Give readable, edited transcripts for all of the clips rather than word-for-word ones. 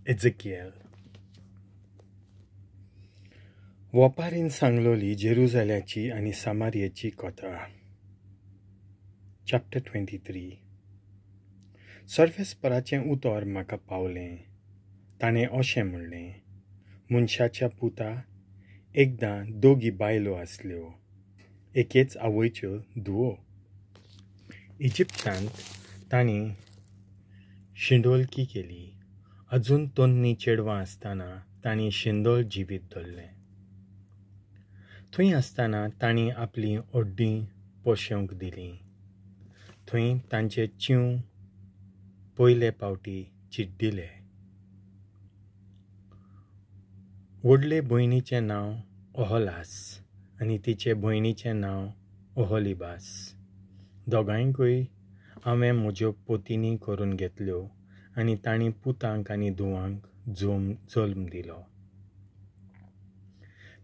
एझेकिएल. वोपारीन सांगलोली जेरुजाल्याची आनी सामारियेची कथा. चॅप्टर 23. सर्वेस्पराचें उतर म्हाका पावलें. ताणें अशें म्हणलें, मनशाच्या पुता, एकदां दोगी बायलो आसल्यो, एकेच आवयच्यो धुवो. इजिप्तांत तांणी शिंदोळकी केली. अजून तन्नी चेडवां आसतना तांणी शिंदोळ जिवीत धरलें. थंय आसतना तांणी आपलीं अड्डीं पोशेवंक दिलीं. थंय तांचे चींव पयले पावटी चिड्डिले. व्हडले भयणीचें नांव ओहोलास आनी तिचे भयणीचें नांव ओहोलिबास. दोगांयकूय हांवें म्हज्यो पोतिनी करून घेतल्यो आनी तांणी पुतांक आनी धुवांक जल्म दिलो.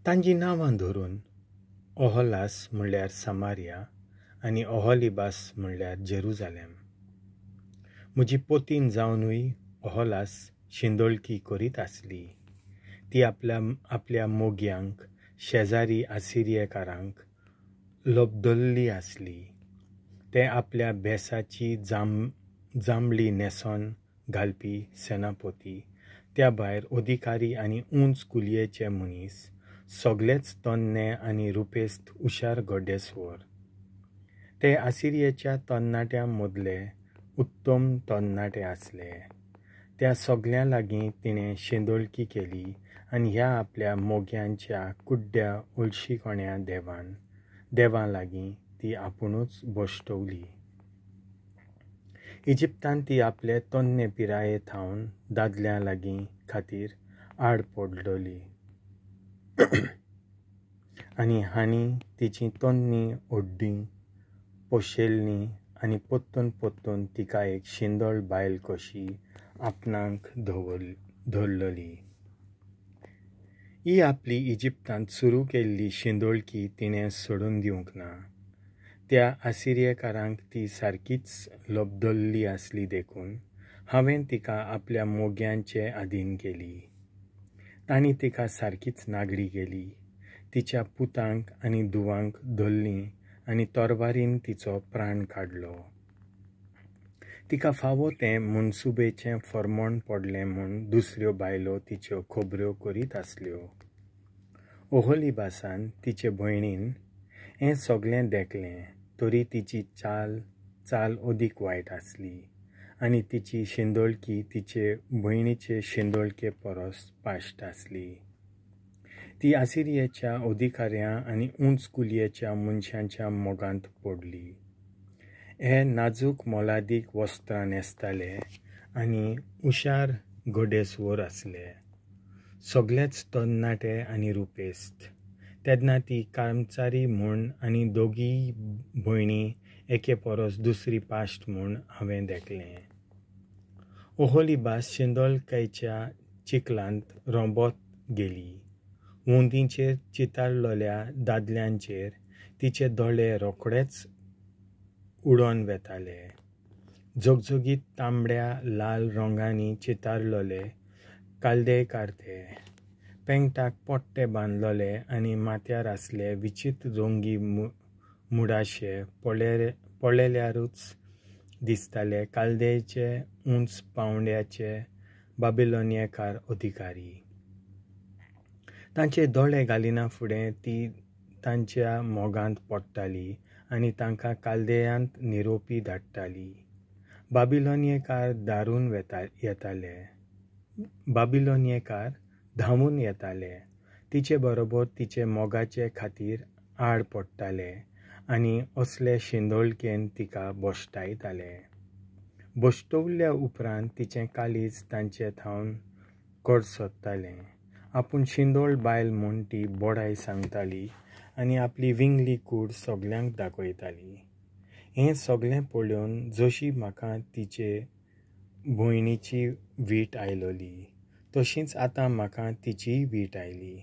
तांची नांवां धरून ओहोलास म्हणल्यार सामारिया आनी ओहोलिबास म्हणल्यार जेरुजालेम. म्हजी पोतीन जावनूय ओहोलास शिंदोळकी करीत आसली. ती आपल्या मोग्यांक, शेजारी आसिरियेकारांक लबदल्ली आसली. ते आपल्या भेसाची जांबळी न्हेसोन घालपी सेनापती, त्या भायर अधिकारी आनी उंच कुलयेचे मनीस, सगळेच तन्ने आनी रुपेस्त हुशार गड्डेस्वर. ते आसिरियेच्या तरणाट्यां मदले उत्तम तरणाटे आसले. त्या सगळ्यां लागीं तिणें शिंदोळकी केली आनी ह्या आपल्या मोग्यांच्या कुड्ड्या ओळशीकोण्या देवां लागीं ती आपुणूच बश्टवली. इजिप्तांत ती आपले तन्ने पिराये थावन दादल्यां लागीं खातीर आड पडलोली आनी हांणी तिची तन्नी अड्डीं पोशेल्लीं आनी पोत्तून पोत्तून तिका एक शिंदोळ बायल कशी आपणाक धरलोली. ही आपली इजिप्तांत सुरू केल्ली शिंदोळकी तिणें सोडून दिवंक ना. त्या आसिरियेकारांक ती सारकीच लबदल्ली आसली देखून हांवें तिका आपल्या मोग्यांचे आधीन केली. तांणी तिका सारकीच नागडी केली. तिच्या पुतांक आनी धुवांक धरलीं आनी तरवारीन तिचो प्राण काडलो. तिका फावो तें मनसुबेचें फर्मण पडलें म्हूण दुसऱ्यो बायलो तिच्यो खबऱ्यो करीत आसल्यो. ओहोलिबासान तिचे भयणीन हें सगळें देखलें तरी तिची चाल अदीक वायट आसली आनी तिची शिंदोळकी तिचे भयणीचे शिंदोळके परस पाश्ट आसली. ती आसिरियेच्या अधिकाऱ्यां आनी उंच कुलयेच्या मनशांच्या मोगांत पडली. हे नाजूक मोलादीक वस्त्रां न्हेसताले आनी हुशार घोडेस्वर आसले. सगळेच तरणाटे आनी रुपेस्त. तेन्ना ती कर्मचारी म्हूण आनी दोगीय भयणी एके परस दुसरी पाश्ट म्हूण हांवें देखलें. ओहोलिबास शिंदोळकायच्या चिखलांत रोंबत गेली. वोंदींचेर चितारलेल्या दादल्यांचेर तिचे दोळे रोखडेच उडोन वेताले. झगझगीत तांबड्या लाल रंगांनी चितारलेले कालदेकार ते, पेंगटाक पोट्टे बांदलोले आनी माथ्यार आसले विचित्र रंगी मुडाशे पळयल्यारूच दिसताले कालदेचे उंच पांवड्याचे बाबिलोनियेकार अधिकारी. तांचे दोळे घालिना फुडें ती तांच्या मोगांत पडटाली आनी तांकां कालदेयांत निरोपी धाडटाली. बाबिलोनियेकार धांवून येताले. तिचे बरोबर तिचे मोगाचे खातीर आड पडटाले आनी असले शिंदोळकेन तिका बश्टायताले. बश्टवल्या उपरांत तिचें काळीज तांचे थावन कडसरतालें. आपूण शिंदोळ बायल म्हूण ती बडाय सांगताली आनी आपली विंगली कूड सगल्यांक दाखयताली. हें सगळें पळोवन जशी म्हाका तिचे भयणीची वीट आयलोली तशीच आतां म्हाका तिचीय वीट आयली.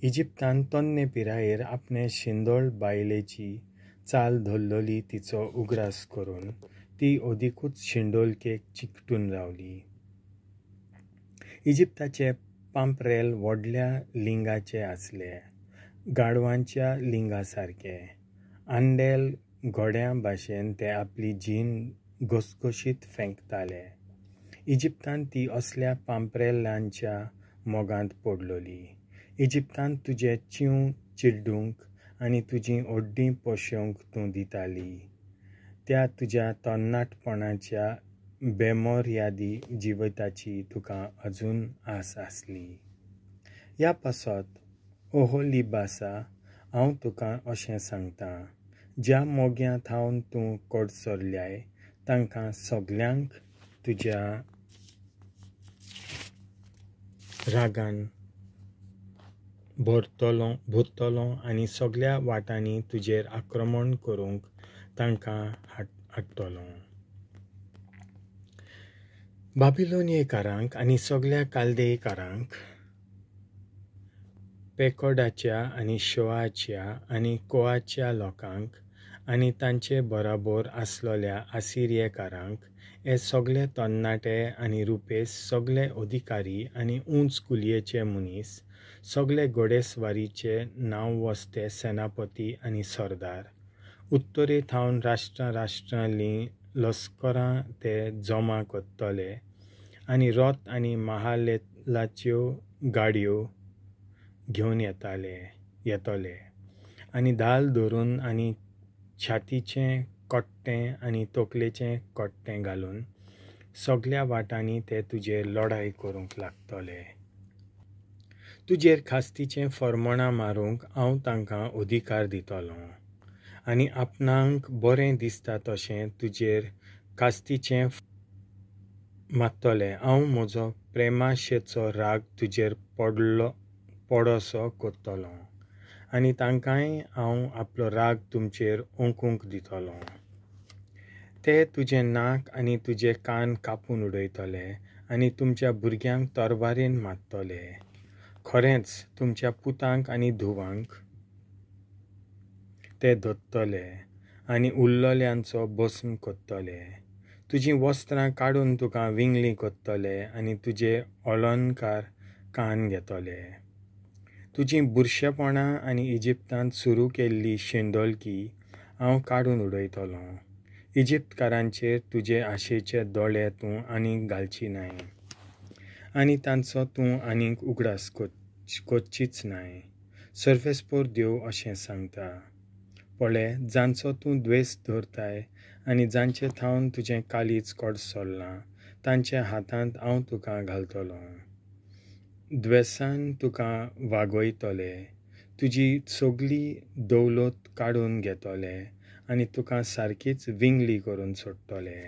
इजिप्तांत तन्ने पिरायेर आपणे शिंदोळ बायलेची चाल धरलोली तिचो उगडास करून ती अदिकूच शिंदोळकेक चिकटून रावली. इजिप्ताचे पांपरेल व्हडल्या लिंगाचे आसले, गाडवांच्या लिंगा सारके. आंडेल घोड्यां भाशेन ते आपली जीण घसघशीत फेंकताले. इजिप्तांत ती असल्या पांपरेलांच्या मोगांत पडलोली. इजिप्तांत तुजे चींव चिड्डूंक आनी तुजीं ओड्डीं पोशेवंक तूं दिताली. त्या तुज्या तरणाटपणाच्या बेमर्यादी जिविताची तुका अजून आस आसली. ह्या पासत ओहोलिबासा, हांव तुका अशें सांगतां, ज्या मोग्यां थावन तूं कडसरल्याय तांकां सगल्यांक तुज्या रागान भरतलो आनी सगल्या वाटांनी तुजेर आक्रमण करूंक तांकां हाडटलो. बाबिलोनियेकारांक आनी सगल्या कालदेयकारांक, पेकोडाच्या आनी शोआच्या आनी कोआच्या लोकांक आनी तांचे बराबर आसलेल्या आसिरियेकारांक, हे सगले तरणाटे आनी रुपेस, सगले अधिकारी आनी उंच कुलयेचे मनीस, सगले घोडेस्वारीचे नांववस्ते सेनापती आनी सरदार, उत्तरे थावन राष्ट्रां राष्ट्रांलीं लश्करां ते जमा करतले आनी रथ आनी महालेलाच्यो गाडयो घेवन येतले आनी धाल धरून आनी छातीचें कट्टें आनी तकलेचें कट्टें घालून सगल्या वाटांनी ते तुजेर लढाय करूंक लागतले. तुजेर खास्तीचें फर्मणां मारूंक हांव तांकां अधिकार दितलो आनी आपणाक बरें दिसता तशें तुजेर खास्तीचें मारतले. हांव म्हजो प्रेमाशेचो राग तुजेर पडोसो करतलो आनी तांकांय हांव आपलो राग तुमचेर ओंकूंक दितलो. ते तुजें नाक आनी तुजे कान कापून उडयतले आनी तुमच्या भुरग्यांक तरवारेन मारतले. खरेंच तुमच्या पुतांक आनी धुवांक ते धरतले आनी उरलेल्यांचो भस्म करतले. तुजीं वस्त्रां काडून तुका विंगली करतले आनी तुजे अलंकार कान घेतले. तुजीं बुरशेपणां आनी इजिप्तांत सुरू केल्ली शेंदोलकी हांव काडून उडयतलो. इजिप्तकारांचेर तुजे आशेचे दोळे तूं आनीक घालची नाय आनी तांचो तूं आनीक उगडास करचीच नाय. सर्वेस्पोर देव अशें सांगता, पळय, जांचो तूं द्वेस धरताय आनी जांचे थावन तुजें काळीज कडसरलां तांच्या हातांत हांव तुका घालतलो. द्वेसान तुका वागयतले, तुजी सगली दौलत काडून घेतले आनी तुका सारकीच विंगली करून सोडटले.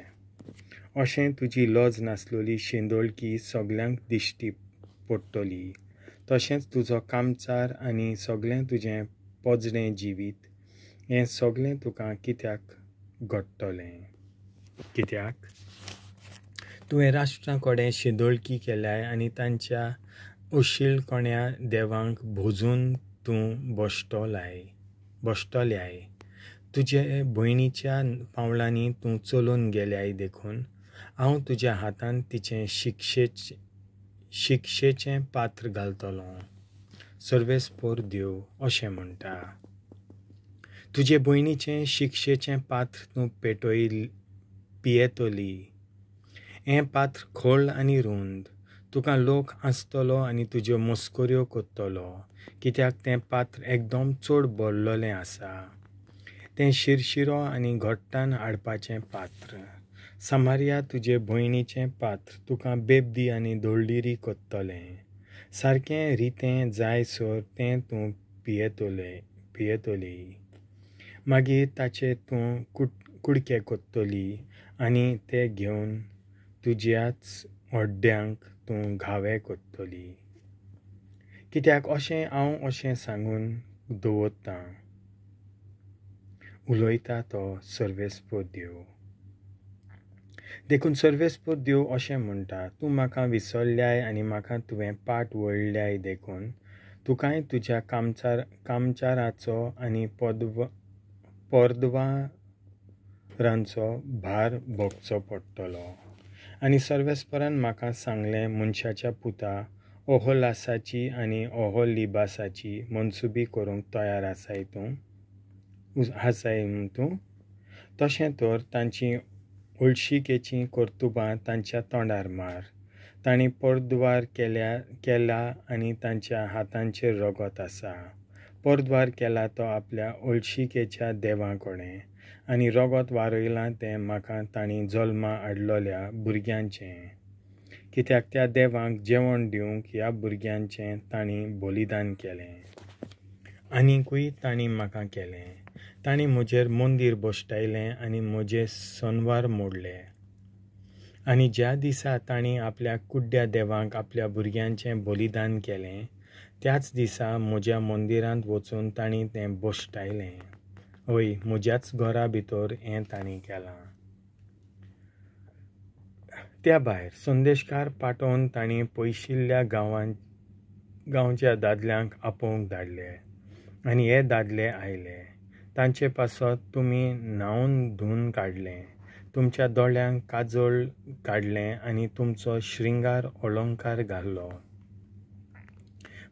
अशें तुजी लज नासलेली शेंदोळकी सगल्यांक दिश्टी पडटली. तशेंच तुजो कामचार आनी सगळें तुजें पोजडें जिवीत हें सगळें तुका कित्याक घडटलें? कित्याक तुवें राष्ट्रां कडेन शेंदोळकी केल्याय आनी तांच्या अशिलकोण्या देवांक भोजून तूं बसतल्याय. तुजे भयणीच्या पावलांनी तूं चलून गेल्याय देखून हांव तुज्या हातान तिचें शिक्षेचें पात्र घालतलो. सर्वेस्पोर देव अशें म्हणटा, तुजे भयणीचें शिक्षेचें पात्र तूं पियेतली. हें पात्र खोल आनी रुंद. तुका लोक हांसतलो आनी तुज्यो मस्कऱ्यो करतलो, कित्याक तें पात्र एकदम चड भरलेलें आसा. तें शिरशिरो आनी घट्टान हाडपाचें पात्र. समारिया तुजे भयणीचें पात्र तुका बेबदी आनी दोळडिरी करतलें. सारकें रितें जायसर तें तूं पियेतली. मागीर ताचे तूं कुडके करतली आनी ते घेवन तुज्याच हड्ड्यांक तूं घावे करतली. कित्याक अशें हांव अशें सांगून दवरतां, उलयता तो सर्वेस्पोर देव. देखून सर्वेस्पोर देव अशें म्हणटा, तूं म्हाका विसरल्याय आनी म्हाका तुवें पाट वळल्याय देखून तुकाय तुज्या कामचाराचो आनी परद्वारांचो भार भोगचो पडटलो. आनी सर्वेस्परान म्हाका सांगलें, मनशाच्या पुता, ओहोलासाची आनी ओहोलिबासाची मनसुबी करूंक तयार आसाय तूं आसाय तूं? तशें तर तांची हळशिकेचीं कर्तुबां तांच्या तोंडार मार. तांणी परद्वार केला आनी तांच्या हातांचेर रगत आसा. परद्वार केला तो आपल्या हळशिकेच्या देवां कडेन आनी रगत वारयलां तें म्हाका तांणी जल्मा हाडलेल्या भुरग्यांचें. कित्याक त्या देवांक जेवण दिवंक ह्या भुरग्यांचें तांणी बलिदान केलें. आनिकूय तांणी म्हाका केलें, तांणी म्हजेर मंदीर भश्टायलें आनी म्हजे सनवार मोडले. आनी ज्या दिसा तांणी आपल्या कुड्ड्या देवांक आपल्या भुरग्यांचें बलिदान केलें त्याच दिसा म्हज्या मंदिरांत वचून तांणी तें भश्टायलें. हय, म्हज्याच घरा भितर हें तांणी केलां. त्या भायर संदेशकार पाठोवन तांणी पयशिल्ल्या गांवच्या दादल्यांक आपोवंक धाडले आनी हे दादले आयले. तांचे पासत तुमी न्हांवन धुवन काडलें, तुमच्या दोळ्यांक काजळ काडलें आनी तुमचो श्रृंगार अलंकार घालो.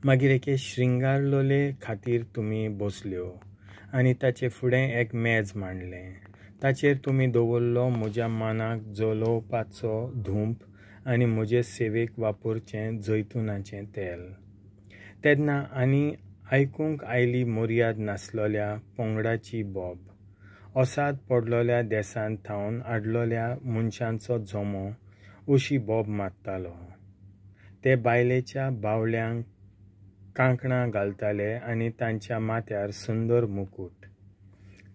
मागीर एके श्रृंगारलोले खातीर तुमी बसल्यो आनी ताचे फुडें एक मेज मांडलें. ताचेर तुमी दवरलो म्हज्या मनाक जलोवपाचो धूंप आनी म्हजे सेवेक वापरचें जैतुनाचें तेल. तेन्ना आनी आयकूंक आयली मर्याद नासलेल्या पंगडाची बोब, असाद पडलेल्या देसांत थावन हाडलेल्या मनशांचो जमो अशी बोब मारतालो. ते बायलेच्या बावल्यांक कांकणां घालताले आनी तांच्या माथ्यार सुंदर मुकूट.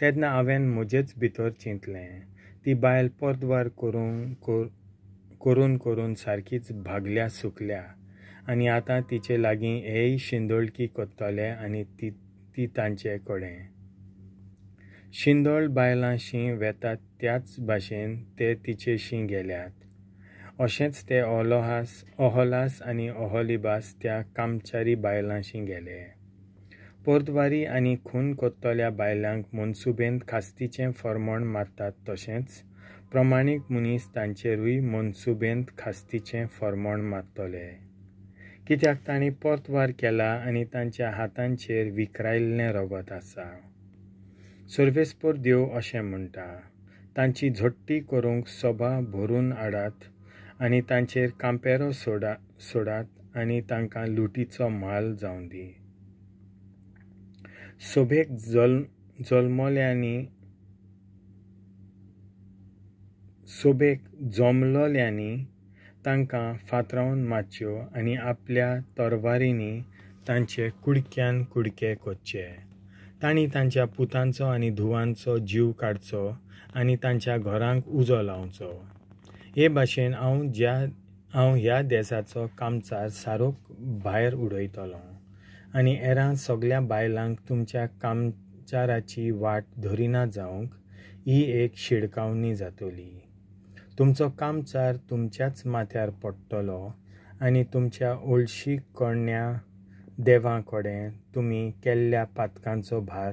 तेन्ना हांवें म्हजेच भितर चिंतलें, ती बायल परद्वार करून करून करून सारकीच भागल्या सुकल्या आनी आतां तिचे लागीं हेय शिंदोळकी करतले आनी ती तांचे कडेन शिंदोळ बायलांशी वेतात त्याच भाशेन ते तिचेशी गेल्यात. अशेंच ते ओहोलास आनी ओहोलिबास त्या कामचारी बायलांशी गेले. परद्वारी आनी खून करतल्या बायलांक मनसुबेंत खास्तीचें फर्मण मारतात तशेंच प्रमाणीक मनीस तांचेरूय मनसुबेंत खास्तीचें फर्मण मारतले. कित्याक तांणी परतवार केला आनी तांच्या हातांचेर विकरायल्लें रगत आसा. सर्वेस्पर देव अशें म्हणटा, तांची झोट्टी करूंक सभा भरून हाडात आनी तांचेर कांपेरो सोडात आनी तांकां लुटीचो म्हाल जावं दी. सोबेक जमलोल्यांनी तांकां फातरावन मारच्यो आनी आपल्या तरवारींनी तांचे कुडक्यान कुडके करचे. तांणी तांच्या पुतांचो आनी धुवांचो जीव काडचो आनी तांच्या घरांक उजो लावचो. हे भाशेन हांव ह्या देसाचो कामचार सारोक भायर उडयतलो आनी हेरां सगल्या बायलांक तुमच्या कामचाराची वाट धरिना जावंक ही एक शिडकावणी जातली. तुमचो कामचार तुमच्याच माथ्यार पडटलो आनी तुमच्या ओळशी करण्या देवां कडेन तुमी केल्ल्या पातकांचो भार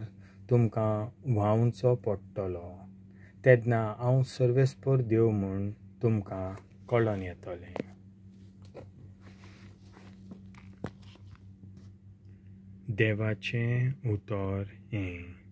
तुमकां व्हांवचो पडटलो. तेन्ना हांव सर्वेस्पर देव म्हूण तुमकां कळोन येतलें. देवाचें उतर हें.